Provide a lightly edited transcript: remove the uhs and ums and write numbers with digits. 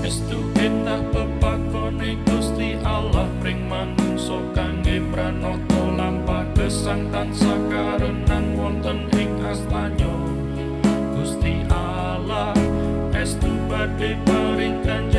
Estu endah pepakone Gusti Allah pring manungsa kangge pranata lampah gesang tansah karenan wonten ing astanya. Gusti Allah estu badhe paring ganjaran.